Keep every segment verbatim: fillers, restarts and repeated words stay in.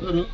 بسم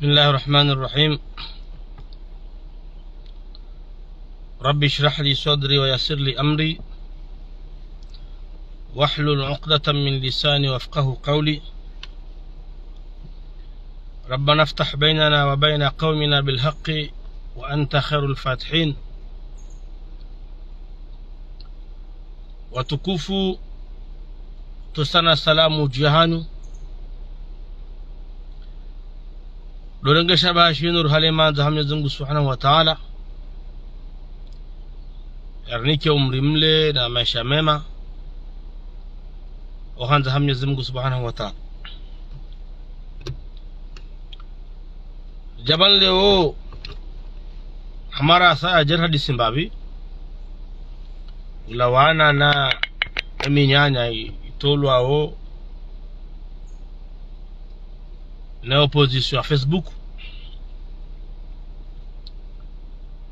الله الرحمن الرحيم. رب اشرح لي صدري ويسر لي أمري واحلل عقدة من لساني يفقهوا قولي. ربنا افتح بيننا وبين قومنا بالحق وأنت خير الفاتحين. Watukufu, tusana salamu dju yahanyu. Ndo rengesha baha shinu ruhale mandza ha Mwenyezi Mungu Subhanahu wa Ta'ala. Yarinike umri mle na maesha mema. Ohandza ha Mwenyezi Mungu Subhanahu wa Ta'ala. Djabani leo, hamara sa ya djeri hadisi mbapvi. Ulawana na eminyanya i-, itolwao na opposition ya Facebook.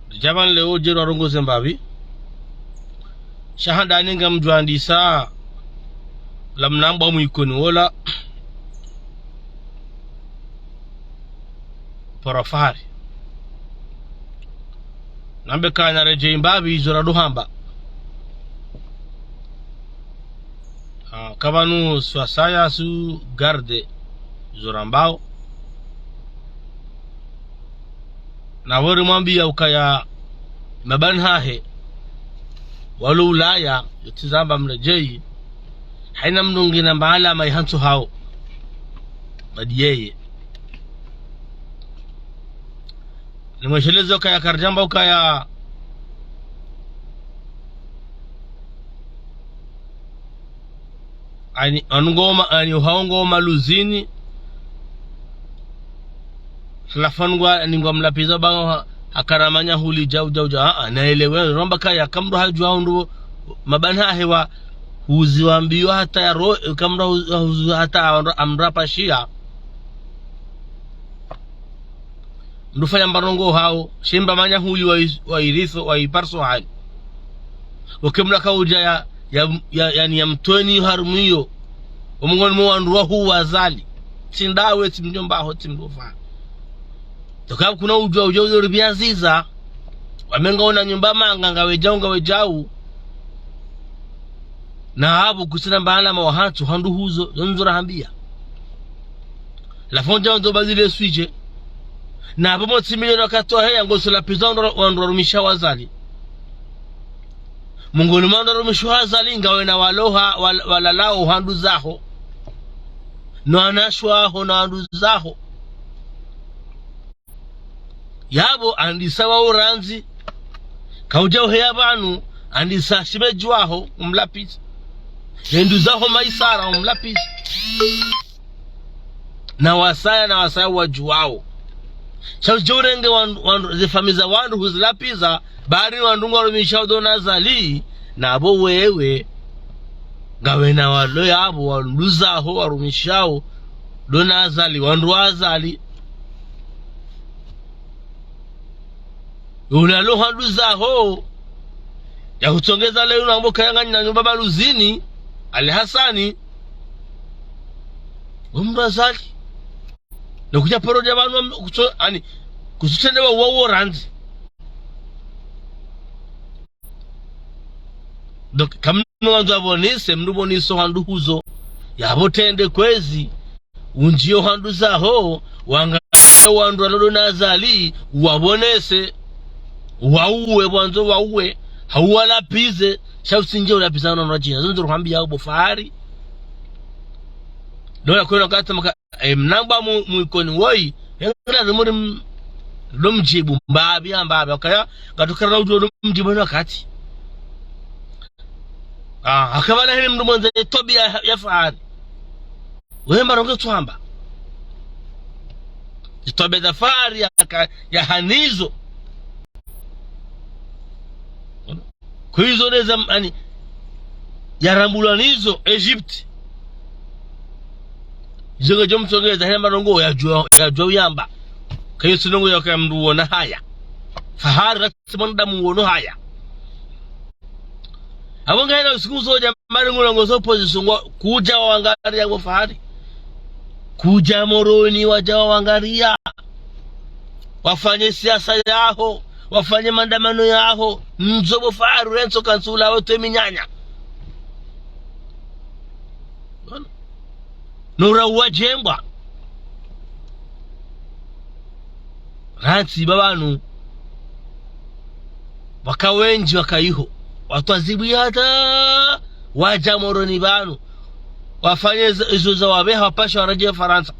Djabani leo djeri warongoze mbapvi. Sha handani ngamdjo andisa la mnambwa mwikoni wola. Para fahari. Nambe kana redjei mbapvi izo raduhamba. Ah, kapvanu swasaya su garde izo rambao. Na wori mwambiya ukaya mabani hahe walo Ulaya, yotsi zamba mredjeyi, haina mndru ngina mbaala maihantso hao. Badi yeye. Nimwesheleze ukaya karidjamba ukaya ani, anu ngoma, ani uhao ngoma luzini. Halafu anu ngwa, ani ngwa mlapviza ba ha, hakaramanya huli djau, djau, djau. Ah, ah, naelewe, romba kaya, kamdru hadjua undru, mabani hahe wa, huziwa mbio hata ya ro, kamdru hu-, huziwa hata ya ro, amrapashiya. Mndru fanya mbarongo hao, shimba manya huli wa is-, wa iritho, wa iparso hali. Oke mndru akaudja ya, ya, ya, yani ya mtweni harumwa iyo. Omongoni mwa wandru wahu wa Azali. Tsi ndawe, tsi mdjomba haho, tsi mndru fa. Toka kuna udjua, udjua, udjua, ribia ziza. Wamenga ona nyumba manga, ngawe djau, ngawe djau. Na hapvo kutsina mbaala mawahatsu, handru huzo, zo ndzo rahambia. La fonja ndzo bazile swije. Na hapvo motsi milioni wakatoa heya, ngoso lapviza wandru, wandru warumisha wa Azali. Mongoni mwa wandru warumisha wa Azali, ngawe na waloha, wal-, walalao handru zaho. No wanashe waho, no wandru zaho. Yapvo andisa wa urandzi, kaudja uheya pvanu, andisa shimedji waho, umlapviza. Hindru zaho maisara, umlapviza. Na wasaya, na wasaya wadjuwao. Sha udje urenge wan-, wan-, zefamiyi za wandru huzilapviza, bari wandru ngwarumishao ndo na Azali, na hapvo wewe, ngawe na walo yapvo, wandru zaho, warumishao, ndo na Azali, wandru wa Azali. Ulalo handru zaho, ya hutsongeza leo na mboka yanga nyina nyumba Maluzini, Ali Hasani, umdru wa Azali. Ekuja paro ja pvanu, kutso, ani, kutsutende wa, wa, wa randzi. Donc, kamnu wandzo apvonese, mndru pvonese hwandru huzo. Yapvo tende kwezi. Undjiyo hwandru zaho, wangalie wandru wanodo na Azali, wapvonese, wauwe, pvwandzo wauwe, hau walapvize, sha utsindje ulapviza na wana djina. Zo ndzo ruhwambiya bo Fahari. Ndola kwenu wakati maka, e, mnamba mu, mu ikoni woyi, yengela zimuri m-, lo mdjibu, mbapvi, mbapvi, wakaya, ngatukara na udjo lo mdjibu na wakati. Ah, hakapvana heli mndru mwendze twabiya ya, ya Fahari. Wemba ronge tswamba. Itwabiya za Fahari ya ka-, ya hanizo. Kwizo neza, ani, yarambulwa nizo Egypte. Izo ngejo mtsongeza, hemba rongo yajua, yajua uyamba. Kayo tsi ndrongo yaka mndru wona haya. Fahari, tsi mwanadamu wono haya. Apvo ngena usiku usoja mari ngulo ngozo opposition ngo, kuja wawangariya bo Fahari. Kuja Moroni waja wawangariya. Wafanye siasa yaho, wafanye maandamano yaho, ndzo bo Fahari rentso kansula wote minyanya. Nora uwajembwa. Rantsi pvapvanu. Waka wendji waka iho. Watwazibu hata waja Moroni pvanu. Wafanye izo, izo za wapveha wapashe waredjee Farantsa.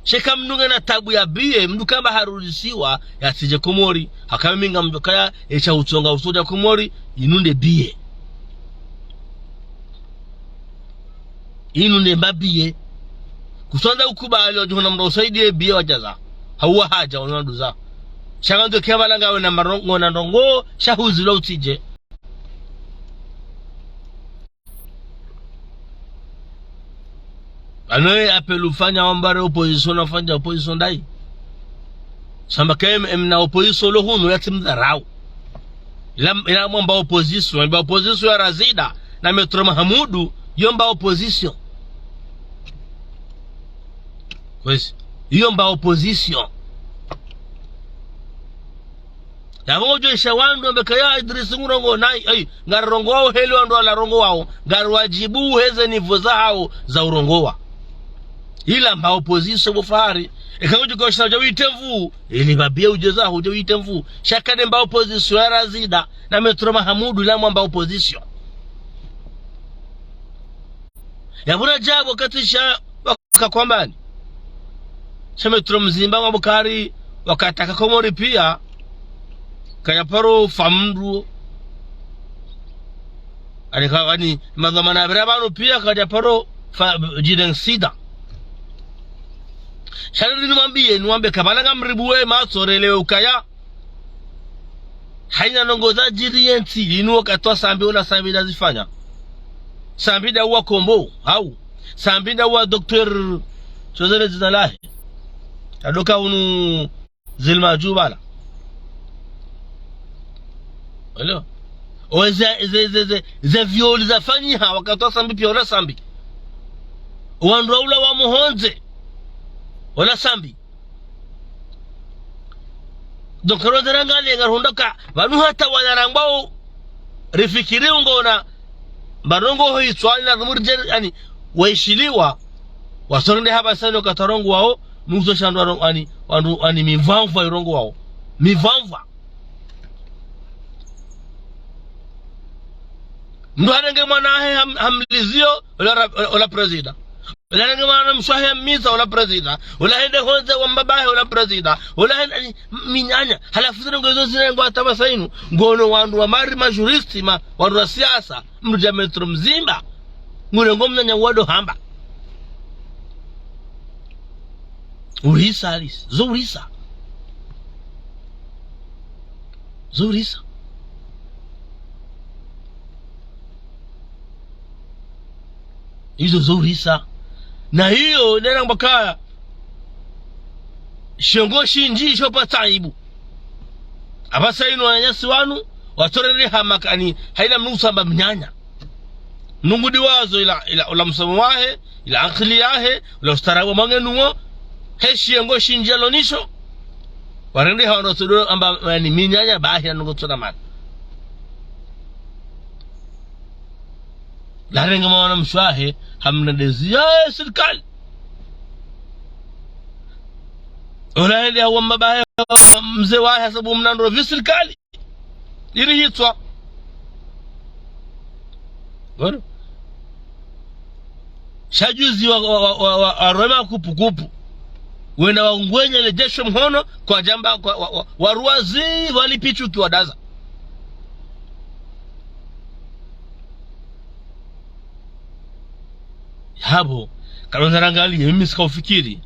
Sha eka mndru ngena tabu ya biye, mndru kamba harudisiwa, yatsidje Komori, haka mi ngamdjo kaya, esha utsonga usoja Komori, inu nde biye. Inu nde mba biye. Kutsondza ukubali, wadjo hona mndru usaidiye biye wajaza. Hauwa haja, wana nduza. Sha ngandzo kepvala ngawe na marongo, na ndrongo, sha huzilwa utsidje. Ano ye appel ufanya wambare opposition, nafanya opposition ndayi. Samba ke em, em na opposition lo hunu yatsi mdharau. Ila, ila mwamba opposition, mba opposition ya Razida na Maître Mahamudu, yo mba opposition. Kwezi, yo mba opposition. Yapvo ngodjo isha wandru wambe kaya Idrisa ngurongoa nayi, ayi, ngarirongoao heli wandru wala rongoao, ngariwadjibu heze nivo zahawo za urongoa. Ila mba opposition bo Fahari, eka ngodjo kosha udja wite nvu, ili pvapviye udje zaho udje wite nvu. Sha kade mba opposition ya Razida, na Maître Mahamudu ila mwamba opposition. Yapvo na djabo katisha waka kwambani. Sha Maître Mzimba wa Bukari, wakataka Komori piya, kaya paro fa mndru. Ani ka, ani, madhwamana yapvira pvanu piya, kaya paro fa djine sida. Sha ri nimwambiye, nimwambe kapvana ngamribuwe matso relewe ukaya. Hayina ndrongo zadjiri yentsi, inu wakati wa Sambi, ola Sambi ndazifanya. Sambi ndauwa Kombo, hau. Sambi ndauwa docteur, tsozele dzina lahe. Kadoka unu Zilma Djubala. Hello? O ze, ze, ze, ze, ze violi zafanyiha, wakati wa Sambi piya ola Sambi. Wandru waula wa muhondze. Ola Sambi. Donc, ronde rangale, ngarihundra ka, pvanu hata wanarangwao, rifikiri ungona, mba ndrongo ho itswani na rumuri djeri, ani, waishiliwa, wasorende hapvasa inu katarongoao, nuzo shandwa ro-, ani, wandru, ani, mivamvwa irongoao. Mivamvwa. Mndru harenge mwana wahe ham-, hamliziyo, ola ra-, ola président. Ola harenge mwana mshe wahe hammiza, ola président. Ola hende hondze wa mbabahe, ola président. Ola hende, ani, m-, minyanya. Halafu zile ndrongo izo zirengwa hata pvasa inu. Ngono wandru wa mari, ma juriste, ma, wandru wa siasa. Mndru dja Maître Mzimba. Ngurengo mnyanya wado hamba. Urisa, Alice. Zo urisa. Zo urisa. Izo zo urisa. Na iyo, nena mbakaya. Shongo shindji shopvatsa aibu. Apvasa inu wananyasi wanu, watsorere hamakani, hayina mndru usamba mnyanya. Nungu diwazo ila, ila, ula msomo wahe, ila akili yahe, ula ustaarabu mwange nuwo, heshiye ngo shindji yalo nisho. Warende hawa ndo tsodo amba, yani, minyanya bahi ya nungu tsona mana. Larenga mwana mshe wahe, hamna dezi ya sirikali. Ola hende hawa mbabahe, mze wahe, hasabu mna ndro pvi sirikali. Iri hitswa. Ngono. Sha juzi wa, wa, wa, wa, wa, warema kupu kupu. Wena wangwenye le jeshi mhono, kwadjamba, kwa, wa, wa, waruwazi, wali pichu kiwadaza. Hapvo, kalonza rangaliye, mimi sikaufikiri.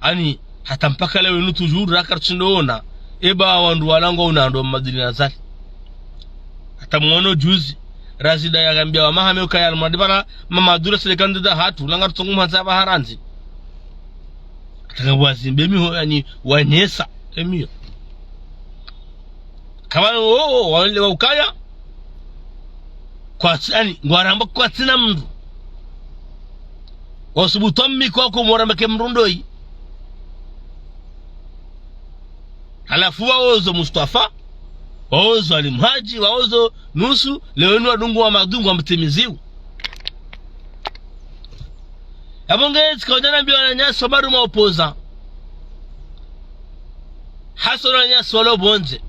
Ani, hata mpaka leo inu tujuru, raka ritsindoona. Eba wandru walangwa unando madini na zali. Hata mwono juzi, Razida yagambia wa mahame ukaya almadi bara, mamadura sile kandida hatru, langa rutsongu mhanza ba harandzi. Hata ngabwa zimbe miho, yani, wanesa, emiyo. Kama, o, o, wale wa ukaya, kwatsi, yani, ngwaramba kwatsina mndru. Wasubutu wa miko wako mwaramba ke mndru ndoyi. Halafu waozo Mustafa, waozo Ali Mhadji, waozo Nusu, leo inu wadungu wa madungu wa mtimiziwu. Yapvo nge tsika udjana mbi wananyasi wa maru maopoza. Haswa wananyasi walo pvondze.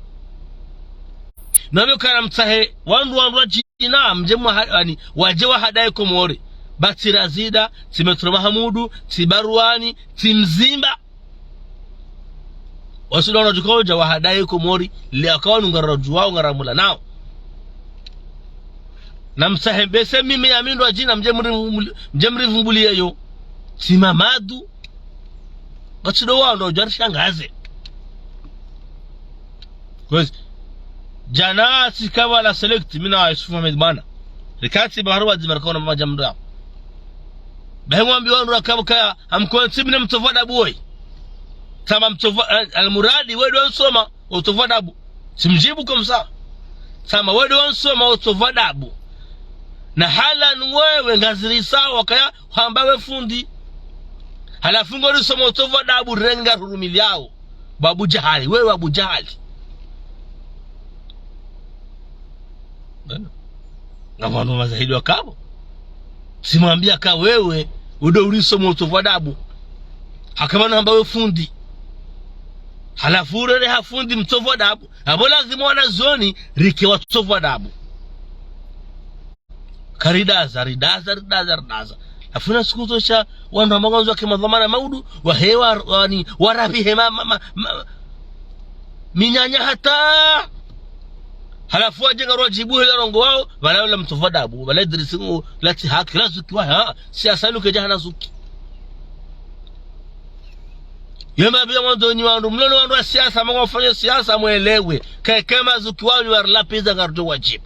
Nambe kana mtsahe, wandru wandru wa djina, mdje mwa ha-, yani, wadje wahadaye Komori. Ba tsi Razida, tsi Maître Mahamudu, tsi Barwani, tsi Mzimba. Wasuda wanadjuka udja wahadaye Komori, le akawa nunga radjuwao ngaramula nao. Na mtsahe mbese mimi ya mindru wa djina mdje mri-, mdje mrivumbuliye yo. Tsi Mamadu. Katsido wao ndo udja rishangaze. Kwezi, djana tsika pvala select, mi na Yusuf Mohamed Bwana. Rikatsi baharu wa dzima rikona mama djamdru yao. Bahi mwambi wandru wakabu kaya, hamkoni tsibine mtsovu adabu woyi. Tsamba mtsovu, al-, almuradi, wewe ndo wansoma, utsovu adabu. Tsimdjibu kamsa. Tsamba wewe ndo wansoma, utsovu adabu. Na hala nwewe ngazirisa wakaya, hamba we fundi. Halafu ngo risoma utsovu adabu, renga rurumiliao. Bo Abu Jahali, wewe Abu Jahali. Ngapvo wandru mazahidi wakapvo. Tsimwambia ka wewe, udo urisoma utsovu adabu. Hakapvo namba we fundi. Halafu urere ha fundi mtsovu adabu. Apvo lazima wanazioni, rike watsovu adabu. Karidaza, ridaza, ridaza, ridaza. Halafu na siku zosha, wandru wa magonjwa ke madhwamana maudu, wahewa, wani, warabi hema, ma, ma, ma, minyanya hata. Halafu wadjenga rwadjibu hela rongo wao, pvala ula mtsovu adabu, pvala Idrisi ngo, latsi haki, la zuki wa, ha, siasa luke djahana zuki. Yema pia mwandzo nyi wandru, mlono wandru wa siasa, mwa wafanya siasa mwelewe, keke mazuki wao ni warila pesa ngarudjo wadjibu.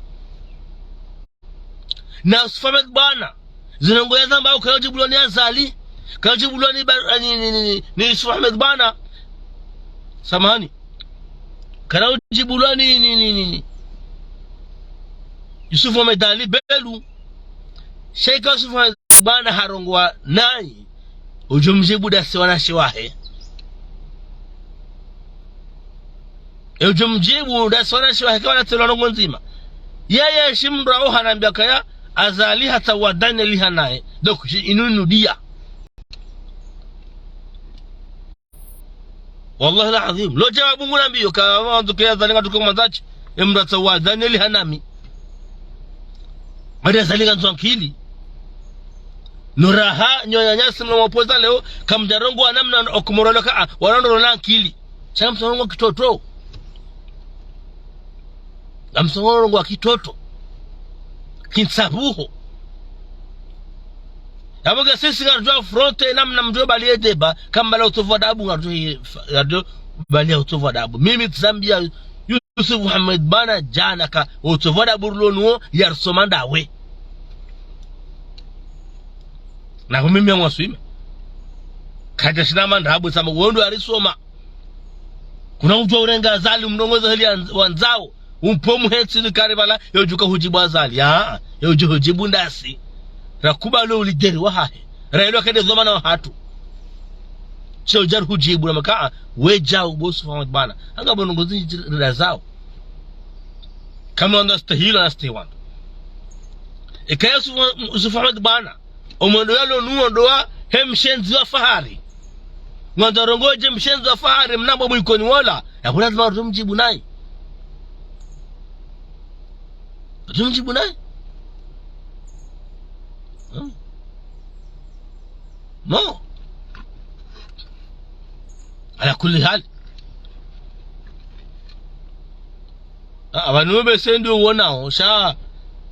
Na Yusuf Ahmed Bwana. Zinu ngo yazamba ukaya udjibulwa ni Azali. Kaya udjibulwa ni ba-, ni, ni, ni, ni, ni Yusuf Ahmed Bwana. Samahani. Kaya udjibulwa ni, ni, ni, ni, ni. Yusuf Ahmed Ali Belu. Sheikh Yusuf Ahmed Bwana harongowa nayi. Udjo mdjibu dasi wanashe wahe. E udjo mdjibu dasi wanashe wahe kawana tselwa ndrongo ndzima. Yeye shimdru aho hanambia kaya Azali hata wa Daniel hanaye. Donc, shi inu nudia. Wallahi al-azim. Lo jawabu ngunambiyo ka wandzo ke Azali ngatuko mandzatsi. Emdru hata wa Daniel hanami. Mari Azali ngandzo ankili. No raha, nyo wananyasi mlo mwapoza leo, kamdjarongowa namna okumoroloka, ah, wanandro na ankili. Sha msongo kitoto. Ngamsongo rongowa kitoto. Kintsabuho. Yapvo ke sisi ngarudjo affronter namna mdjo baliye débat, kamba la utsovu adabu ngarudjo, ngarudjo baliya utsovu adabu. Mimi tsizambia Yusuf Muhammad Bwana djana ka utsovu adabu rilo nuwo yarisoma ndawe. Na hu mimi ya mwaswima. Kadja shina mandrabo tsamba wondro yarisoma. Kuna udjo urenga Azali mrongozi heli ya nz-, wandzao. Umpo muhetsi ni kare bala, yodjuka hudjibu Azali. Ya, yodjo hudjibu ndasi. Rakubali ulideri wahahe. Railo kade dhwamana wahatru. Sho djari hudjibu na makaa, we djau bo Yusuf Ahmed Bwana. Hanga bo ndrongo zindji rida zao. Kama wandru wastahili, wastahili wandru. Eka Yusuf, Yusuf Ahmed Bwana. Omwendo yalo nuwo ndo wahe mshenzi wa Fahari. Ngwandzo rongowe dje mshenzi wa Fahari mnambo mwikoni wola. Yapvo lazima rudjo mdjibu nayi. Rudjo mdjibu nayi. Hmm. No. Ala kulli hali. Ah, pvanu pvese ndo uwonao, sha,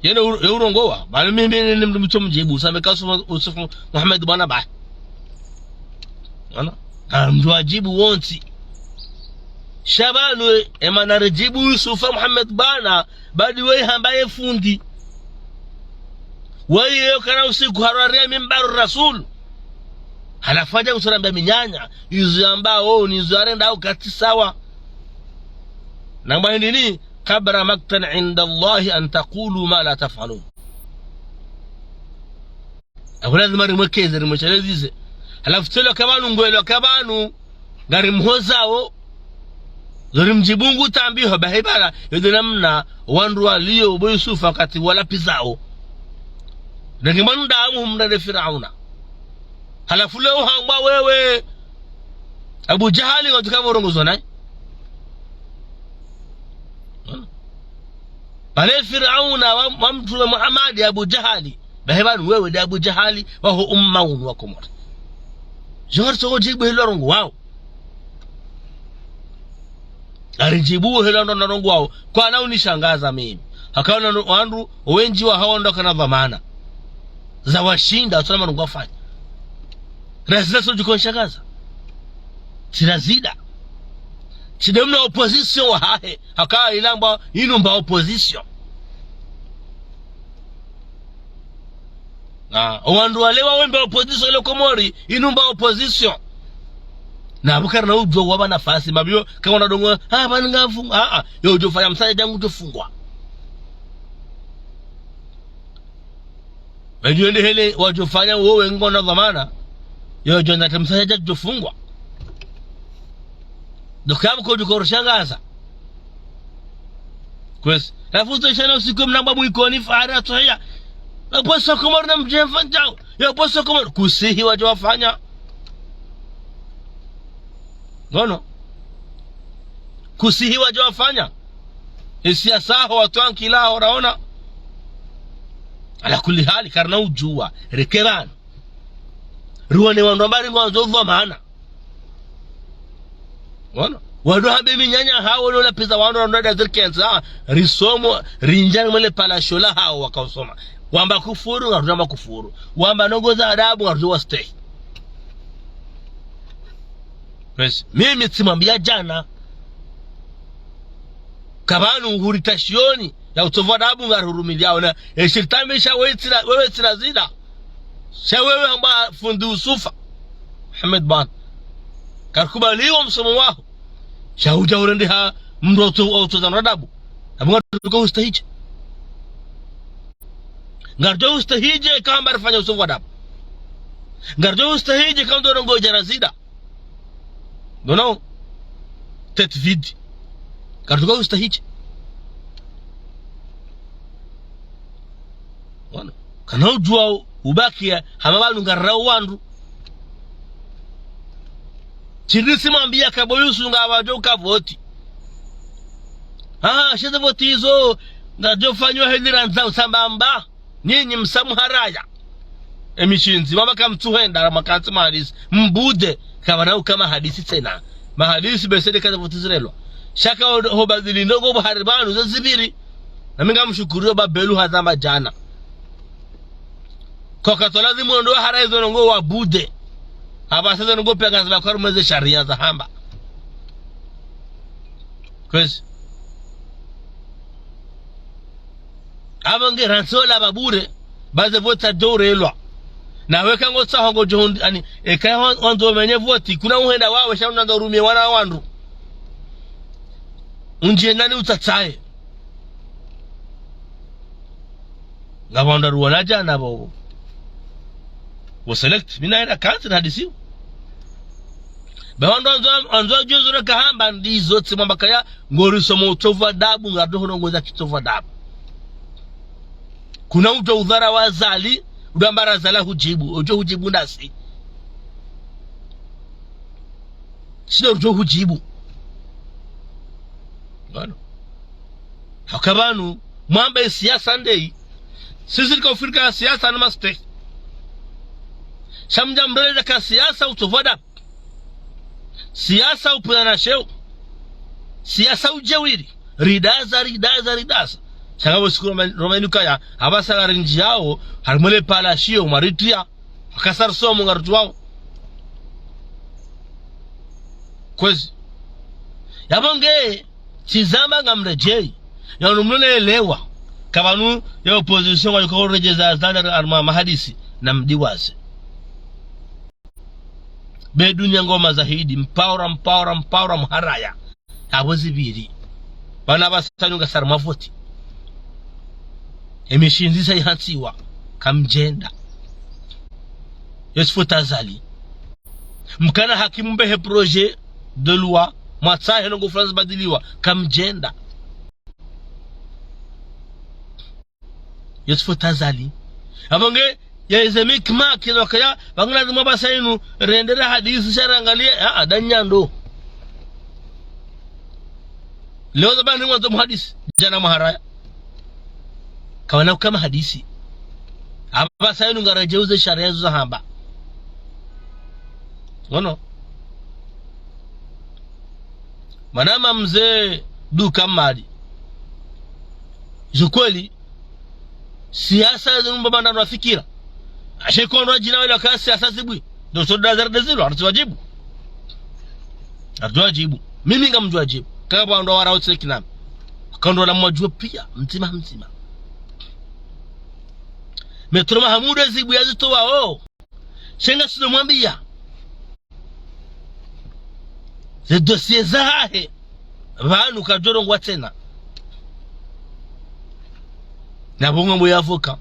yene u-, ye urongowa, pvanu mimi ni mndru mtso mdjibu, sambe ka Yusuf, Yusuf Muhammad Bwana bahi. Wona? Ah, mndru wadjibu wontsi. Sha pvanu, emana ridjibu Yusuf Muhammad Bwana, badi weyi hamba ye fundi. Weyi yo kana usiku harwariya mimbaru Rasul. Halafu hadja kusurambia minyanya, izo yambao, ni izo yarendao katsi sawa. Namba hindri ni, كبر مقتا عند الله أن تقولوا ما لا تفعلون. Apvo lazima rimwekeze, rimweshelezeze. Halafu tselo ka pvanu, ngwelo ka pvanu, ngarimhozao, zo rimdjibu ngu tambiho, bahi bala, yo ndo namna, wandru waliyo, bo Yusufa wakati walapvizao. Renge mwanadamu humrende Firauna. Halafu leo hamba wewe, Abu Jahali, ngatuka pvo rongozo nayi. Pvale Firauna wa, wa Mtrume Muhammad, Abu Jahali. Bahi pvanu wewe nde Abu Jahali, waho umma unu wa Komori. Djo ngaritso djibu hilo rongowawo. Ngaridjibu hilo ndo narongowawo. Kwana unishangaza mimi. Hakaona no-, wandru wendji wahawo ndo kana dhwamana. Zawashinda, watsona marongowo wafanya. Razida sodjo konishangaza. Tsi Razida. Tsi nde mna opposition wahahe. Haka ilamba inu mba opposition. Ah, owandru wale wawe mba opposition le Komori, inu mba opposition. Na apvo karina udjo wapva nafasi, mapviyo, kawana ndrongo, ah, pvanu ngafu, ah, ah, yo udjo fanya msadja ngudjo fungwa. Wedjo ende hele, wadjo fanya wowe ngona dhwamana, yo udjo nda te msadja djo fungwa. Ndo kaya mko djo korishangaza. Kwezi. Halafu tso ishana usiku mnamba mwikoni Fahari atsohiya. Yapvo so Komori na mdjefa ndjau. Yapvo so Komori. Kusihi wadjo wafanya. Ngono. Kusihi wadjo wafanya. Ye siasa ho wandru wankila ho raona. Ala kulli hali, karina udjuwa. Reke pvanu. Riwone wandru wamba ringwandzo dhwamana. Wona? Wandru hambe minyanya hawo, wandru lapviza wandru, wandru da zirkenza, risomo, rinjani mwele palasho lahawo wakausoma. Wamba kufuru, ngarudjo amba kufuru. Wamba ndrongo za adabu, ngarudjo wastehi. Kwezi, mimi tsimwambia djana. Ka pvanu huritashioni, ya utovu wa adabu ngarihurumiliao na, e, shirtambisha wewe tsi Ra-, wewe tsi Razida. Sha wewe hamba fundi Yusufa. Ahmed Bwana. Karikubaliwa msomo waho. Sha udja urendeha mndru wa uto-, wa utoza na adabu. Apvo ngaridjo ustahije. Ngaridjo ustahije kamba rifanya utovu wa adabu. Ngaridjo ustahije kamba ndo rongowa dja Razida. Non, non. Tête vide. Karituka ustahije. Wona. Kana udjuwa ubaki ya, hama pvanu ngarao wandru. Tsi ndisi mwambia ka bo Yusu ngapvadjo uka voti. Ah, she ze voti izo, ngazidjo fanywa heli randza usambamba. Nyinyi msamuharaya. Emishindzi, mama kamtsuhenda, makatsi mahadisi. Mbude, kapvana uka mahadisi tsena. Mahadisi bese nde kaza voti zirelwa. Sha ka ho-, hobadili ndrongo bo hari pvanu ze zipviri. Na mi ngamshukuriyo ba Belu hazamba djana. Kwa katsola zimwendo wa hara izo ndrongo wabude. Apvasa ze ndrongo pia ngazila kwa harumwa ze sharia zahamba. Kwezi. Apvo nge rantsi ola pvabure, ba ze voti zadjo urelwa. Na weka ngotsaho ngodjo hundi, ani, eka wan-, wandzo wamenye voti, kuna uhenda wawe, sha unandza urumie wana wa wandru. Undjie nani utsatsaye. Ngapvo wandru waruona djana pvo. Wo select, mi naye na kansi na hadisi. Be wandru wandzo, wandzo juzi reka hamba ndizo tsi mwamba kaya, ngori somo utovu adabu, ngadohono ngoza kitovu adabu. Kuna udjo udhara wa Azali, udjo amba Azali hujibu, udjo hujibu ndasi. Sina udjo hujibu. Ngano. Haka pvanu, mwambe siasa ndeyi. Sisi rika ufirika ya siasa na maste. Sha mdja mrele ka siasa utovu adabu. Siasa upvira na sheo. Siasa ujewiri. Ridaza, ridaza, ridaza. Sha ngapvo siku Roma, Roma inu kaya, apvasa ngarinjiao, harimwele pvala shiyo, mwaritria. Wakasari somo ngarutruwao. Kwezi. Yapvo nge, tsi zamba ngamredjeyi. Yanu mlole elewa. Kapvanu ya opposition wa yuko redjeza Azali harumwa mahadisi na mdiwaze. Be dunia ngoma zahidi, mpaura, mpaura, mpaura, mharaya. Apvo zipviri. Pvanu apvasa nyu ngasari mavoti. Emishindzi sa ihantsiwa. Kamdjenda. Yo tsi foti Azali. Mkana hakimu mbehe projet de loi. Mwatsahe nongo fulani zibadiliwa. Kamdjenda. Yo tsi foti Azali. Apvo nge, ya ize mikmak, ya wakaya, pvangina zimwa apvasa inu, rendere hadisi, sha rangalie, ya, ada nyando. Leo zaba ni mwandzo muhadisi, djana mharaya. Kawana kama hadisi. Apvasa inu ngaredjeuze sharia zo zahamba. Ngono. Mwanama mze duka mali. Zo kweli, siasa zinu mbaba ndanu wafikira. Ashe kondo djina wela ka siasa zibwi. Ndo so da zerde zilo, arutsi wajibu. Arutsi wajibu. Mimi ngamdjo wajibu. Kaya pvandru wara utse kinami. Kondo la mwadjuwa piya, mdzima mdzima. Maître Mahamudu ezibwi yazitowa o. Sha ngasino mwambiya. Ze dossier zahahe. Pvanu kadjorongowa tsena. Na bonga mbo yavoka.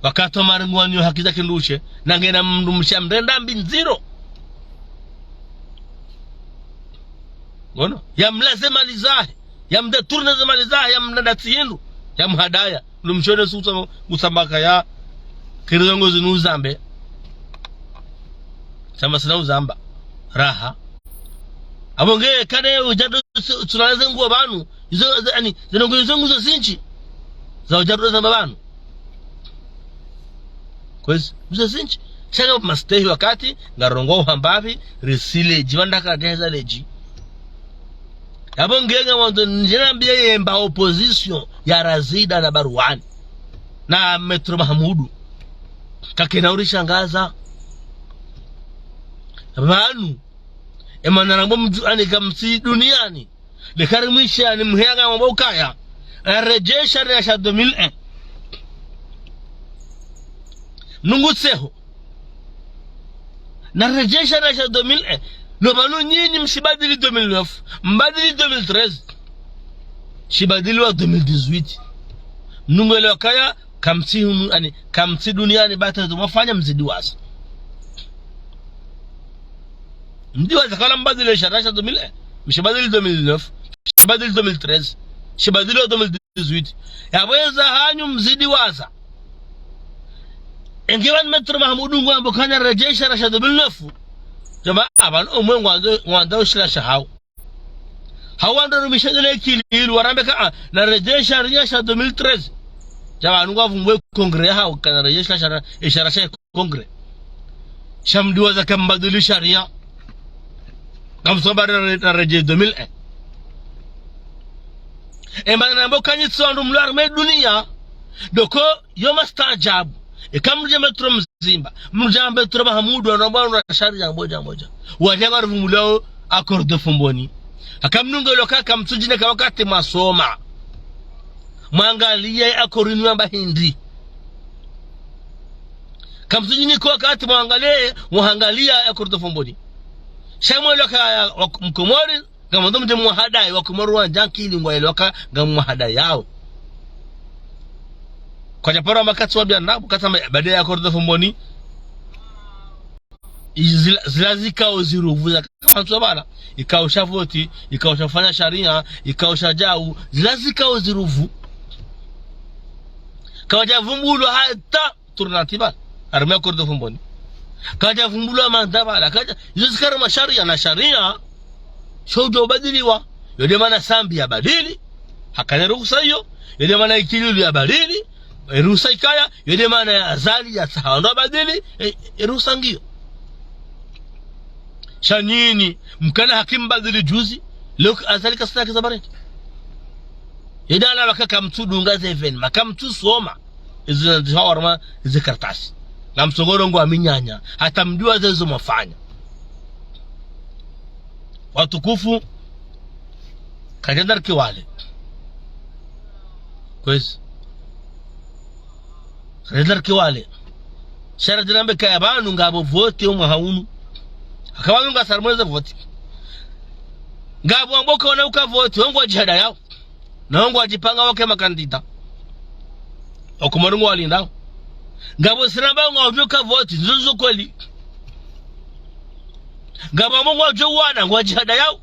Wakati wa maringu waniyo haki za kindrushe. Na ngena mdrumshe amrenda mbi ndziro. Ngono. Yamlaze mali zahe. Yamdetourne ze mali zahe. Yamnada tsi hindru. Yamhadaya. Lumshone susa usamba kaya. Kiri zongo zinu uzambe. Samba sina uzamba. Raha. Apvo nge kane udjado tsunaleze nguo pvanu. Izo, ani, zinu nguo izo nguzo zindji. Za udjado zamba pvanu. Kwezi, nguzo zindji. Sha nga mastehi wakati, ngarongowa uhamba pvi, risile, djiwanda kadeza ledji. Yapvo nge ngamwandzo ndjena mbiye yemba opposition ya Razida na Barwani. Na Maître Mahamudu. Kakena urishangaza. Pvanu. Emana rambo mdru ani kamtsi duniani. Lekari mwishe ani mheya ngamwamba ukaya. Aredjeyi sharia sha deux mille un. Nungu tseho. Naredjeyi sharia sha deux mille un. No pvanu nyinyi mshibadili deux mille neuf. Mbadili deux mille treize. Shibadili wa deux mille dix-huit. Nungu elewa kaya, kamtsi hunu, ani, kamtsi duniani bata zo mwafanya mzidi waza. Mzidi waza kala mbadili sharia sha deux mille un. Mshibadili deux mille neuf. Shibadili deux mille treize. Shibadili wa deux mille dix-huit. Yapvo eza hanyu mzidi waza. Enge pvanu Maître Mahamudu ngwambo kana redjeyi sharia sha deux mille neuf. Djama, apvanu omwe ngwandzo, ngwandzo ushila sha hawo. Hawo ndo rumisha dele kili ilu warambe ka, ah, naredjeyi sharia sha deux mille treize. Djama, nungu avumbwe congrès hawo, kana redjeyi sharia, sharia sha congrès. Sha mdru waza kambadili sharia. Kamsomba na, naredjeyi deux mille un. Emana nambo kanyitsi wandru mlo harumwa dunia. Doko yo mastaajabu. Eka mdru dja Maître Mzimba. Mdru dja Maître Mahamudu, wanu bwana sharia moja moja. Wadja warivumulao accord de Fomboni. Haka mnungu loka kamtsudjine ka wakati mwasoma. Mwangaliye accord inu yamba hindri. Kamtsudjine ka wakati mwangaliye, mwangaliya accord de Fomboni. Sha mwelewa ka ya, wa, Mkomori, ngamwandzo mdje mwahadayi, Wakomori wandza akili ngwaelewa ka, ngamwahadayi yawo. Kwadjaparo makati wa bianadamu, kata ma-, baada ya accord de Fomboni. Zila, zila zikao ziruvu za kantsu bala. Ikao sha voti, ikao sha fanya sharia, ikao sha djau, zila zikao ziruvu. Kawadjavumbulwa hata tournante bala. Harumwa accord de Fomboni. Kawadjavumbulwa mandat bala. Kawadja, izo zika harumwa sharia na sharia. Sho udjo ubadiliwa. Yo nde mana Sambi yabadili. Hakana ruhusa iyo. Yo nde mana Ikililu yabadili. E ruhusa ikaya. Yo nde mana ya Azali yatsaha wandru wabadili. E, e ruhusa ngiyo. Sha nyinyi, mkana haki mbadili juzi. Leo Azali kasina haki za bareti. Yo nde ala waka kamtsudunga ze événement. Kamtsusoma. Izo ndziha warma ze kartasi. Na msogoro ngo wa minyanya. Hata mdjuwa zezo mwafanya. Watukufu, kadjadari kiwale. Kwezi. Kadjadari kiwale. Shara djinambe kaya pvanu ngapvo voti omwaha unu. Haka pvanu ngasi harumwa ze voti. Ngapvo wambao kwana uka voti, wo ngwadjihada yao. Na wo ngwadjipanga wake makandida. Wakomori ngwalindao. Ngapvo siramba ngwadjo ka voti, nzo zo kweli. Ngapvo wambao ngwadjo wana, ngwadjihada yao.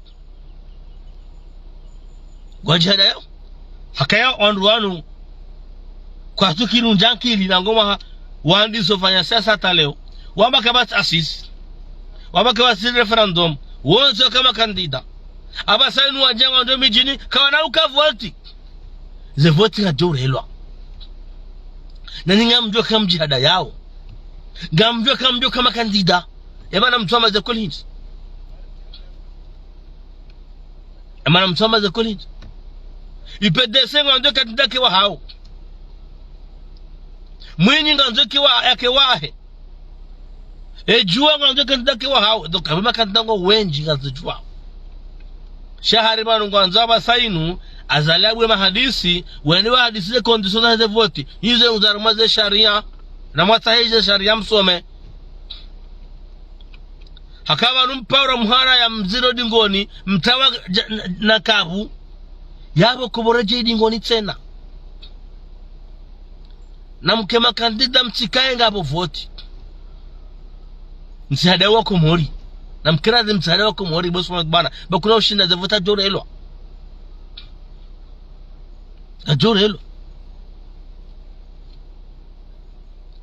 Ngwadjihada yao. Hakaya wandru wanu. Kwatsu kiri undjankili na ngoma ha-, wandiso fanya siasa hata leo. Wamba kapvatsi assises. Wamba kapvatsi référendum. Wontsi waka makandida. Apvasa inu wadja ngwandjo midjini, kawana uka voti. Ze voti ngadjo urelwa. Na nyinyi ngamdjo ka mdjihada yao. Ngamdjo ka mdjo ka makandida. Emana mtswama ze kolindi. Emana mtswama ze kolindi. U P D C ngwandzo kandida ke wahao. Mwinyi ngwandzo ke wa-, yake wahe. E Juwa ngwandzo kandida ke wahao. Donc, apvo makandida ngo wendji ngazidjuwao. Sha hari pvanu ngwandzo apvasa inu, Azali abue mahadisi, wende wahadisi ze conditions za ze voti. Izo ngu za harumwa ze sharia. Na mwatsahe ze sharia msome. Haka pvanu mpaura mhara ya mdziro dingoni, mtawa ja-, na, na kabu. Yapvo koboreje dingoni tsena. Na mke makandida mtsikaye ngapvo voti. Mtsihada wa Komori. Na mkira ze mtsihada wa Komori, bosi wa bana. Ba kuna ushinda ze voti zadjo urelwa. Zadjo urelwa.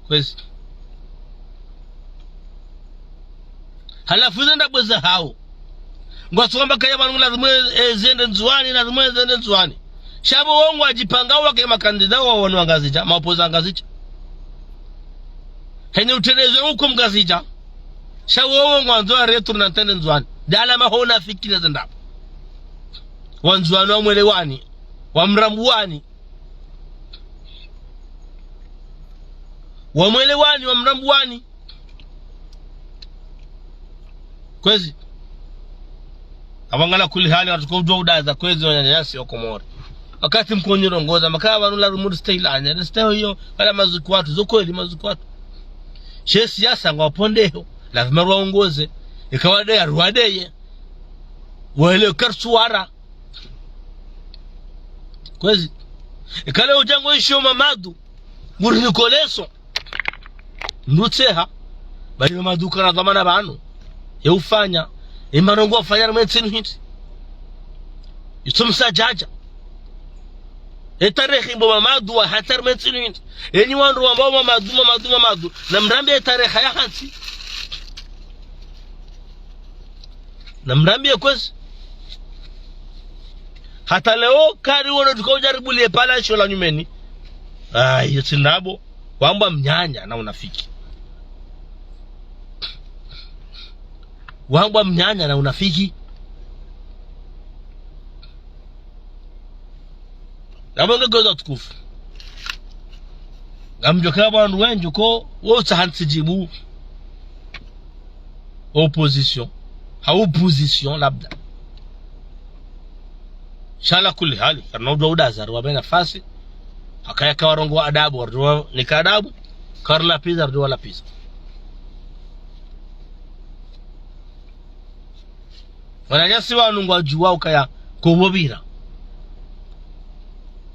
Kwezi. Halafu ze ndrabo zahao. Ngwatsuwamba kaya pvanu lazimu, e, zende Ndzuwani, lazimu zende Ndzuwani. Sha pvo wo ngwadjipanga wake makandida wa wanu wa Ngazidja, maopposants Ngazidja. Heni uterezo uko Mngazidja. Sha wo ngwandzo aretourne ntsende Ndzuwani. Ndala maho unafiki na ze ndrabo. Wandzuwani wamwelewani. Wamrambuwani. Wamwelewani, wamrambuwani. Kwezi. Apvo ngala kuli hali wandru kodjuwa udaza kwezi wananyasi wa Komori. Wakati mkonirongoza, mkaya pvanu lazimu ristehilane, ristehi iyo, kala mazuki watru, zo kweli mazuki watru. She siasa ngwapondeho, lazima rwaongoze, ikawa de ya rwadeye. Wele kartsuwara. Kwezi. Ikale udjango isho Mamadu. Nguri nikoleso. Nutseha. Bali Mamadu kana dhwamana pvanu. Ye ufanya. Ye marongo wafanya harumwa ntsinu hindri. Itso msadjadja. Ye tarehi mbo Mamadu wa hata harumwa ntsinu hindri. Enyi wandru wambao Mamadu, Mamadu, Mamadu. Na mrambiye tarehi ya hantsi. Na mrambiye kwezi. Hata leo kari wono tuka ujaribu liye pala sho la nyumeni. Ayi, iyo tsi ndrabo. Wambwa mnyanya na unafiki. Wambwa mnyanya na unafiki. Nabo nge kwezi watukufu. Ngamdjo kaya pvanu wendji ko, wo utsaha ntsidjibu. Opposition. Ha opposition labda. Sha ala kuli hali, karina udjuwa udaza, rwapve nafasi. Hakaya kawarongowa adabu, wardjuwa nika adabu. Kawarlapviza, wardjuwa lapviza. Wananyasi wanu ngwadjuwa ukaya kopvo pvira.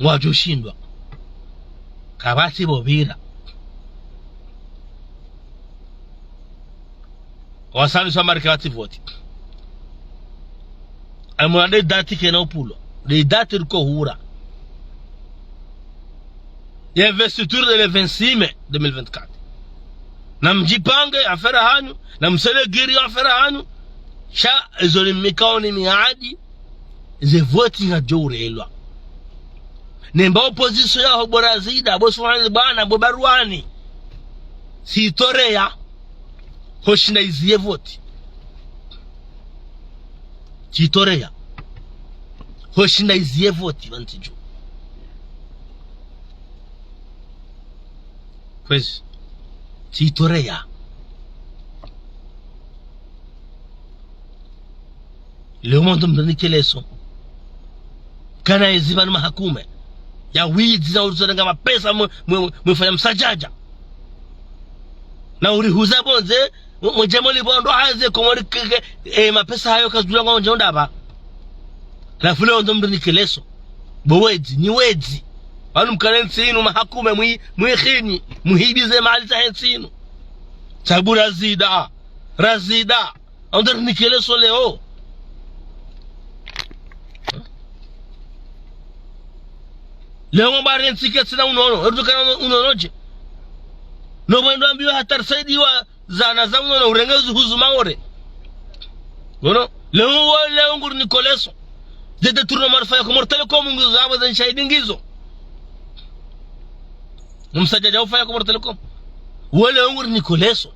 Ngwadjo shindwa. Kapvatsi pvo pvira. Wasani swa marika watsi voti. Amwa nde dati kena upvulo. Nde dati riko hura. Ye investiture nde le vingt-six mai deux mille vingt-quatre. Namdjipange affaire hanyu, namsele giri affaire hanyu. Sha, ezo nimikao ni miadi, ze voti ngadjo urelwa. Nemba opposition yaho bo Razida, bo Suhani bwana, bo Barwani. Sitoreya. Hoshinda iziye voti. Sitoreya. Hoshinda iziye voti, pvantsi dju. Kwezi. Sitoreya. Leo mwandzo mdunike leso. Kana ezi pvanu mahakume. Ya widzi za uzorenga mapesa mwe, mwe, mwe fanya msadjadja. Na urihuza pvondze, mwe, mwe djemo li pvondo haze Komori keke, e, mapesa hayo kazidjula ngondje ondapva. Halafu leo mwandzo mdunike leso. Bo wedzi, ni wedzi. Pvanu mkane ntsi inu mahakume mwi, mwi hini, muhibize mali za he ntsi inu. Sabu Razida. Razida. Mwandzo rinike leso leo. Leo mbari ntsi ketsina unono. Erudukana unono dje. No mwendo ambiwa hata risaidiwa zana za unono urenge zuhuzu Maore. Ngono. Leo wo leo nguriniko leso. Zete turno marfa ya Comores Telecom ngizo zabo za nshahidi ngizo. Msadjadja ufanya Comores Telecom. Wale wangu riniko leso.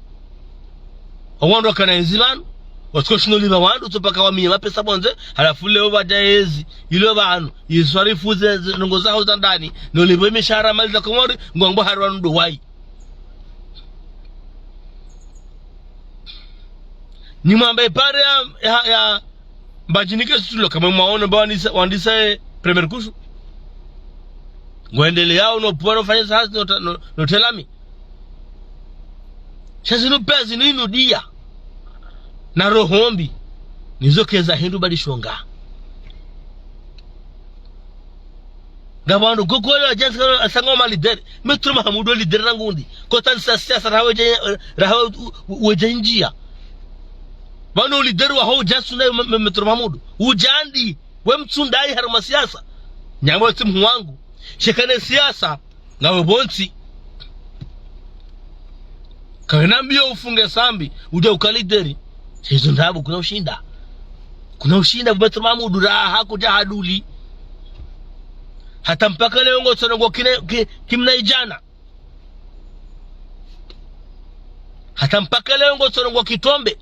Owandru wakana ezi pvanu. Watsuko shino lipva wandru, tso paka wamiye mapesa pvondze. Halafu leo pvadja ezi. Ilo pvanu. Iswarifu ze, ze, ndrongo zaho za ndani. No lipve mishahara mali za Komori. Ngwambo hari wanu ndo wayi. Nimwambe ipare ya, ya, ya, Mbadjinike situlo kamwe mwaono mba wandisa, wandisa, eh, premier course. Ngwendeleyao no pvwa no fanya sa hazi no ta-, no, no telami. Sha zinu pia zinu inu dia. Na roho mbi. Nizo keza hindru badi shonga. Ngapvo wandru koko wale wadjansi kano asanga wama lideri. Maître Mahamudu lideri na ngundi. Kota nisa siasa raha wedje, raha wedje ndjia. Pvanu lideri waho udjasunda yo ma-, ma-, Maître Mahamudu. Udjandi, we mtsundayi harumwa siasa. Nyamwe tsi mhu wangu. Shekane siasa, ngawe pvontsi. Kawe nambiyo ufunge sambi, udja uka lideri. Shezo ndrabo kuna ushinda. Kuna ushinda pvo Maître Mahamudu raha kudja haduli. Hata mpaka leo ngotsono ngo kine, ki, kimna idjana. Hata mpaka leo ngotsono ngo kitombe.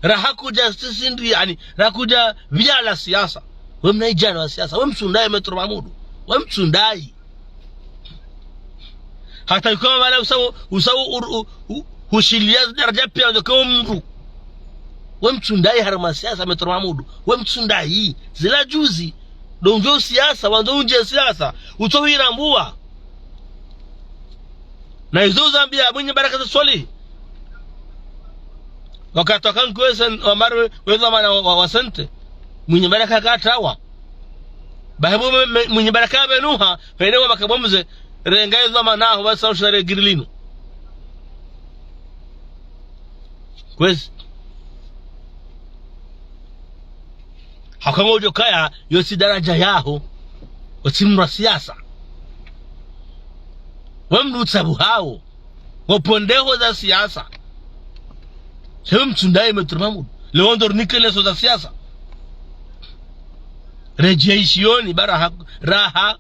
Raha kudja sisindri, yani, raha kudja pviala siasa. We mna idjana wa siasa, we mtsundayi Maître Mahamudu. We mtsundayi. Hata yikoma pvala usawo, usawo, u, u, u, ushiliya daraja pia ndoke omndru. We mtsundayi harumwa siasa Maître Mahamudu. We mtsundayi. Zila juzi. Ndo undjo siasa, wandzo undje siasa. Utso wirambuwa. Na izo uzambiya Mwinyi Baraka za Swalihi. Wakati wakankwese, wamari we, we dhwamana wa, wa, wa sente. Mwinyi Baraka katawa. Bahebu me, me, Mwinyi Baraka benuha, pvene wa makabomze, renga ye dhwamana ho, basa ushare giri linu. Kwezi. Haka ngodjo kaya, yo tsi daraja yaho. Otsi mndru wa siasa. We mndru utsabu hawo. Wo pvondeho za siasa. Shewe mtsundayi Maître Mahamudu. Leo ndo rinike leso za siasa. Redjeyi shiyoni, ba raha, raha.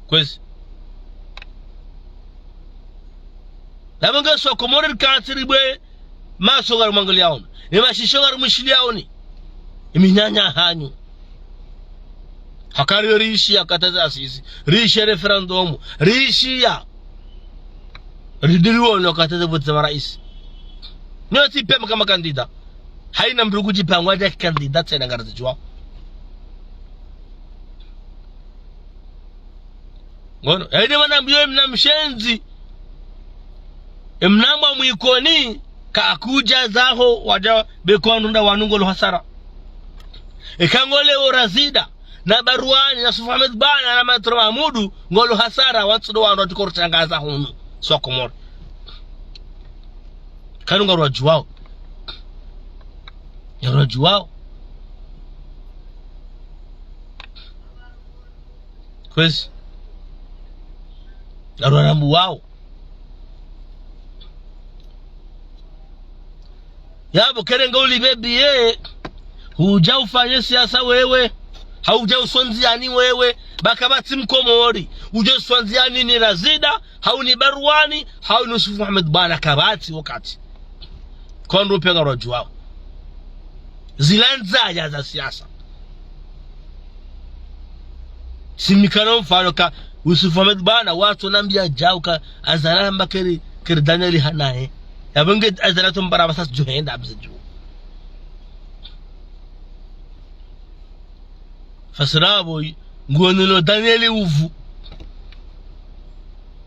Kwezi. Lapvo nge swa Komori rikantsi ribwe maso ngarimwangaliyaoni. Emashisho ngarimwishiliyaoni. Eminanya hanyu. Hakari yo riishiya kataza asisi. Riishiya référendum. Riishiya. Ridiri wono kataza vote za maraisi. Nyo tsi pia mkama candidat. Hayina mndru kudjipangwa dja candidat tsena ngaridjuwa. Ngono, yaani mwana mbiyo mna mshenzi. Emnambwa mwikoni, kakudja zaho, wadja beko wandru nda wanu ngolo hasara. Eka ngole o Razida, Na Barwani, na Yusuf Ahmed Bwana, na Maître Mahmudu, ngwalo hasara, wantsudo wandru watiko rutangaza hunu. Swa Komori. Kanu ngarwadjuwao. Ngarwadjuwao. Kwezi. Ngarwarambuwao. Yapvo kerenge ulipve biye, hudja ufanye siasa wewe, hau udja uswandziani wewe, ba kapvatsi Mkomori, udja uswandziani ni Razida, hau ni Barwani, hau ni Yusuf Ahmed Bwana, kapvatsi wakati. Kondo pia ngarwadjuwao. Zila ndzaya za siasa. Simikano mfano ka Yusuf Ahmed Bwana, watsu nambiya djau ka Azali amba keri, keri Daniel hanaye. Yapvo nge Azali tsombara pvasa djuhenda apvasa dju. Fasira apvo, nguonelo Daniel uvu.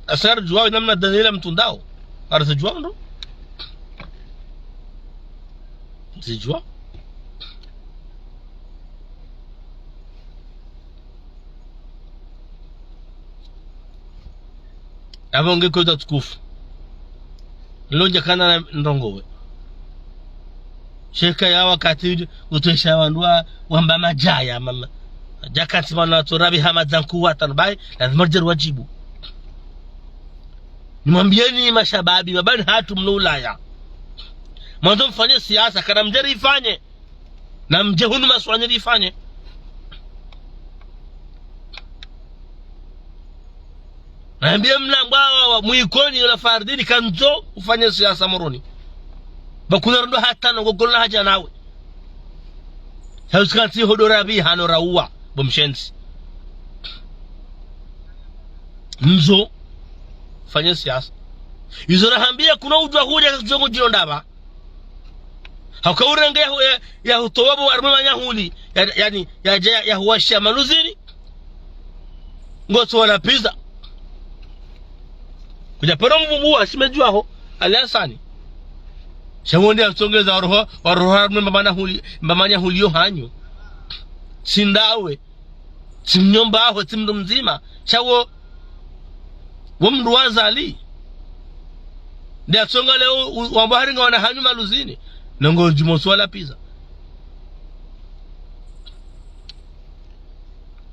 Asar djuwa namna Daniel amtundao. Arasa djuwa ndo? Zidjuwa. Apvo nge kweza tukufu. Lodja kana na ndrongowe. Sheka ya wakati utwesha wandru wa, wamba madjaya, mama. Djakati mana tsorabi hama dzanku watanu, bayi, lazima ridje ridjibu. Nimwambiyeni mashababi, mabani hatru mlo Ulaya. Mwandzo mfanye siasa, kana mdje rifanye. Na mdje hunu Maswani rifanye. Nambiye mna mbwa wa, wa, mwikoni yola Fardini kandzo ufanye siasa Moroni. Ba kuna ndo hata no gogolo na hadja nawe. Hausi kantsi hodora bi hano rauwa, bo mshenzi. Ndzo fanye siasa. Izo rahambiya kuna udjuwa hudja kasidjongo djino ndapva. Hauka urenge ya, ya, ya hutowa bo harumwa manyahuli, ya, yani, ya, ya, ya huwasha Maluzini. Ngotso wala pizza. Kudja paro mvumbuwa, shime djuwaho, Ali Hasani. Sha wo nde yatsongeza waroha, waroha harumwa manyahuli, manyahuli yo hanyu. Sindawe. Tsi mnyomba waho, tsi mndru mdzima. Sha wo, wo mndru wa Azali. Nde yatsonga leo, u-, wamba hari ngawana hanyu Maluzini. Nongo djumo swala pizza.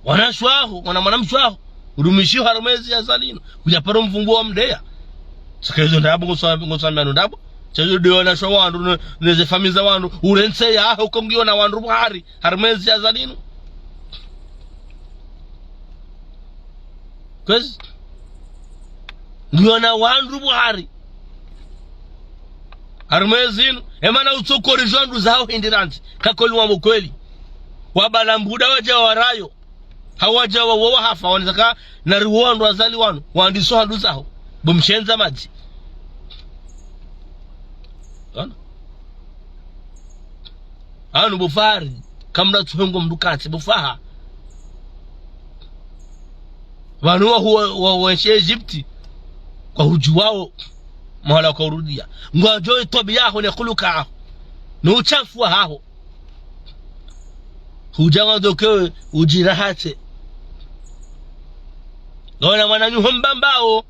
Wana shwaho, wana mwana mshwaho. Urumishiho harumwa ezi ya Azali inu. Kudja paro mvumbuwa mdeya. Saka izo ndrabo, ngoswa-, ngoswambiya no ndrabo. Sha izo nde wana shwaho wandru, ne, neze famiyi za wandru. Urentsi yaho, ko ngiyo na wandru buhari. Harumwa ezi ya Azali inu. Kwezi. Ngiyo na wandru buhari. Harumwa ezi inu. Emana utsokori zo wandru zaho hindri randzi. Kakoli wambo kweli. Wabala mbuda wadja warayo. Hawadja wa, wa, wahafa, wanizaka, nari wo wandru wa Azali wanu. Wandiso handru zaho. Bo mshenza madzi. Ona? Anu bo Fahari, kamra tsuhengo mndru kantsi, bo Faha. Wanu wa huwa, wa, wa nshi Egypte, kwa hudjuwao, mahala kwa urudiya. Ngwadjo itwabiya yaho ne huluka yaho. No uchafu wahaho. Hudja ngwandzo ke udjirahatse. Ngona mwananyaho Mbambao.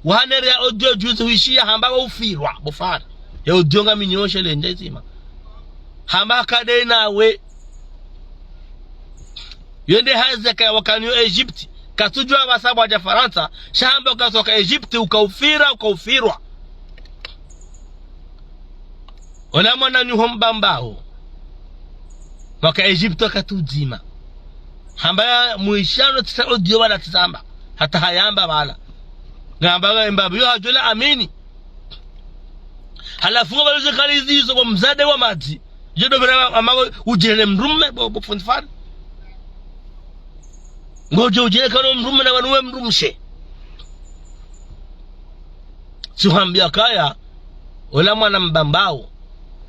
Wahanere ya audio juzi wishiya hamba wa ufirwa, bo Fahari. Ya audio ngaminyoshe le ndzima. Hamba kade nawe. Yo nde hazi yaka wakaniyo Egypte. Katsudjuwa pvasa pvwadja Farantsa. Sha hamba ukatsoka Egypte, uka ufira, uka ufirwa. Ola mwananyaho Mbambao. Waka Egypte wakati udzima. Hamba ya mwishano tsisa audio wala tsisamba. Hata hayamba wala. Ngamba ya Mbambao yo hadjola amini. Halafu ngo baluze kali zizo bo mdzadze wa madzi. Djedo bera ama udjele mdrume bo, bo fundi Fahari. Ngodjo udjele kano mdrume na wanu we mdrumshe. Tsi hwambiya kaya, ola mwana Mbambao,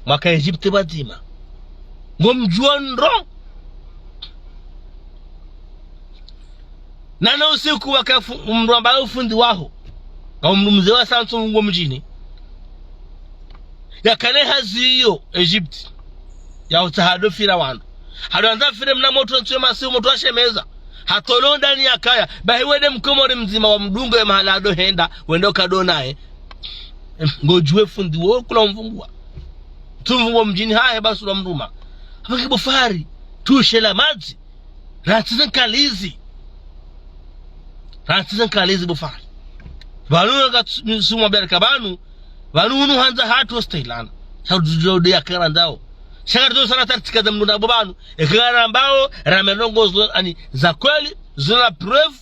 mwaka Egypte pvadzima. Ngomdjuwa ndro. Nana usiku waka fu-, mdru ambaye ufundi waho. Nga mdru mze wa sanso ngo mdjini. Yakane hazi iyo Egypte. Ya utsaha do fira wandru. Hado andza fire mna motro ntsu ye masihu motro ashemeza. Hatolwa ndani ya kaya. Bahi wende mkomori mdzima wamdunge ye mahala ado henda. Wende ukado naye. Em, ngodjuwe fundi wo kula umvungua. Tsu mvungua mdjini hahe basi ula mruma. Hamba nge bo Fahari. Ntrushe la madzi. Rantsi ze nkalizi. Rantsi ze nkalizi bo Fahari. Pvanu nga tsu-, sumwa bereka pvanu. Pvanu unu handza hatru stahilana. Sha udjo de ya kera ndzao. Sha ka ritso sana tartika za mdru ndrabo pvanu. Eka rambao, rame ndrongoo zo, ani, za kweli, zina preuve.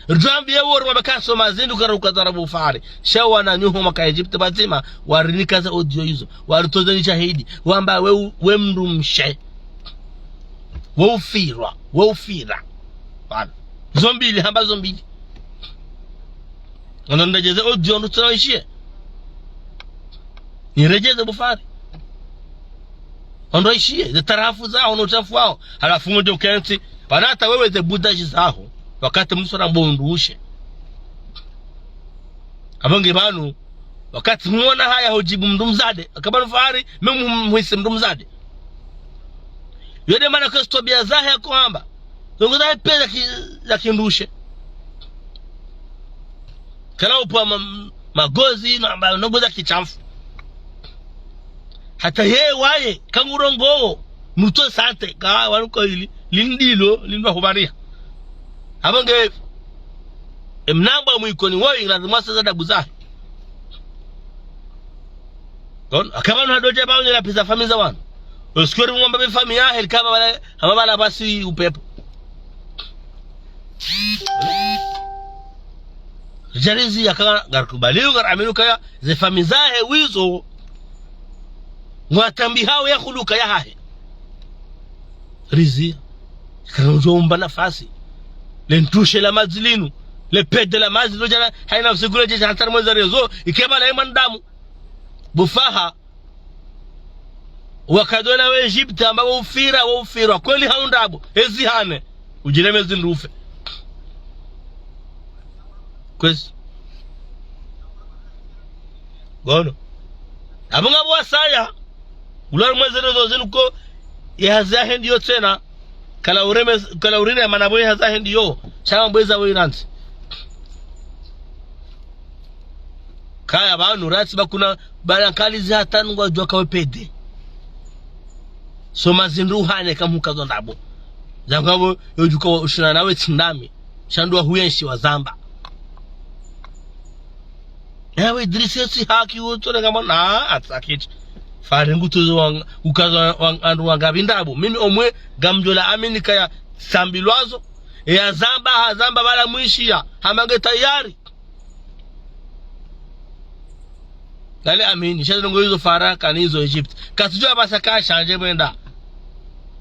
Ridjwambiye wori wabaka soma zindru kara ukazara bo Fahari. Sha wananyuho maka Egypte pvadzima, warinika ze audio izo. Waritoze ni shahidi. Wamba we u-, we mdrumshe. We ufirwa, we ufira. Pvanu. Zo mbili, hamba zo mbili. Ono niredjeze audio ndo tsina ishiye. Niredjeze bo Fahari. Ondo ishiye, ze tarafu zaho no uchafu waho. Halafu ngodjo kentsi, pvanu hata wewe ze budaji zaho. Wakati msora mbondrushe. Hamba nge pvanu, wakati mwona haya hudjibu mdru mdzadze. Haka pvanu Fahari, mimi muhisi mdru mdzadze. Yo nde mana kwe ze twabiya zahe ya kwamba. Ndrongoo zahe pia za ki-, za kindrushe. Kala upvwa ma-, magozi, na, ma-, ndrongoo za kishafu. Hata ye waye, kangurongoo, mutso sante, ka wanu ko ili, lindilo, lindwa hubariha. Hamba nge, e mnamba mwikoni woyi, lazima sasa adabu zahe. Bon, haka pvanu hadodja pvanu nela pvisa famiyi za wanu. Oskori mwamba be famiyi yahe, heli kaba bala, hamba bala basi upepvo. Ridjarizi yaka ngarikubaliyo, ngaraminio kaya, ze famiyi zahe wizo. Ngwatambihao ye huluka yahahe. Rizi. Kana udjo umba nafasi. Le ntrushe la madzi linu. Le pede la madzi lo djana. Hayina usiku le djeja hata mweza rezo. Ike pvala ye mwanadamu. Bo Faha. Wakado na we Egypte amba wo ufira, wo ufirwa. Kweli ha undrabo. Ezi hane. Udjireme zindru ufe. Kwezi. Ngono. Abo ngapvo wasaya. Ulwa mweze rezo zinu ko, ye hazi yahe ndiyo tsena. Kala ureme, kala urine mana bo ye hazi yahe ndiyo. Sha mbweza we irantsi. Kaya pvanu rantsi ba kuna bala nkalizi hata nungu wadjuwa ka we pede. Soma zindru uhane ka mhuka zo ndrabo. Zangu abo yodjuka wa ushina nawe tsi ndami. Sha ndo wa huyenshi wazamba. Ewe Idrisi yetsi haki utsole ngamo na atsakiti. Fahari ngutuzo wang-, ukazo wang-, andru wanga pvi ndrabo. Mimi omwe ngamdjo la amini kaya sambilwazo. Eya zamba, hazamba pvala mwishiya. Hamba nge tayari. Nale amini, sha ndrongoo izo Farantsa, ni izo Egypte. Katsidjuwa pvasa ka shanje mwenda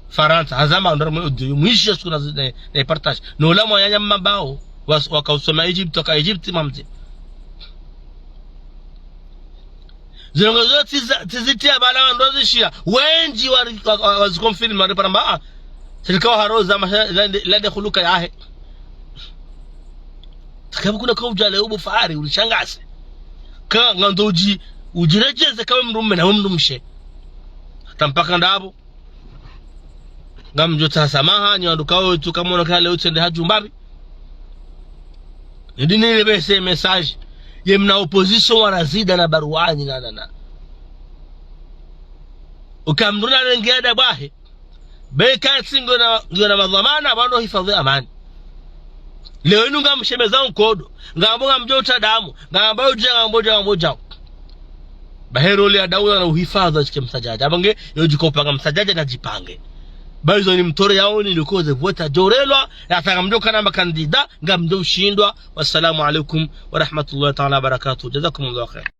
Farantsa, hazamba ndo mwe audio, mwishiya suku na zi-, ne, ne partage. No la mwananya mmabao, was-, waka usoma Egypte, waka Egypte mamdzi. Zindrongoo zo tsiza-, tsizitriya pvala wandru zishiya, wendji wari-, wa-, wa-, waziconfirme, wari paramba, ah, tsilika wa haroza, masha, lande, lande huluka yahe. Takapvo kuna ka udjale ubo Fahari, ulishangaze. Ka ngandzo udji-, udjiredjeze ka we mdrume na we mdrumshe. Hata mpaka ndrabo. Ngamdjo tsaha samaha, nyi wandru kawo tsu kamono kale utsende hadjumba pvi. Ndini ile pvese message. Ye mna opposition wa Razida na Baruani na, na, na. Uka mdru na renge adabu yahe. Be katsi ngiyo na, ngiyo na madhwamana, pvanu hifadhwi amani. Leo inu ngamshemeza nkodo. Ngambo ngamdjo utra damu. Ngambo udja, ngambo udja, ngambo udja. Bahi role ya daula na uhifadhwi ashike msadjadja. Amba nge, yodjikopa nga msadjadja na djipange. Ba izo ni mtore yaoni, likoze vota djorelwa, yatanga mdjo kana makandida, ngamdjo ushindwa. Wassalamu alaikum wa rahmatullahi ta'ala wa barakatuh. Jazakumullahu khair.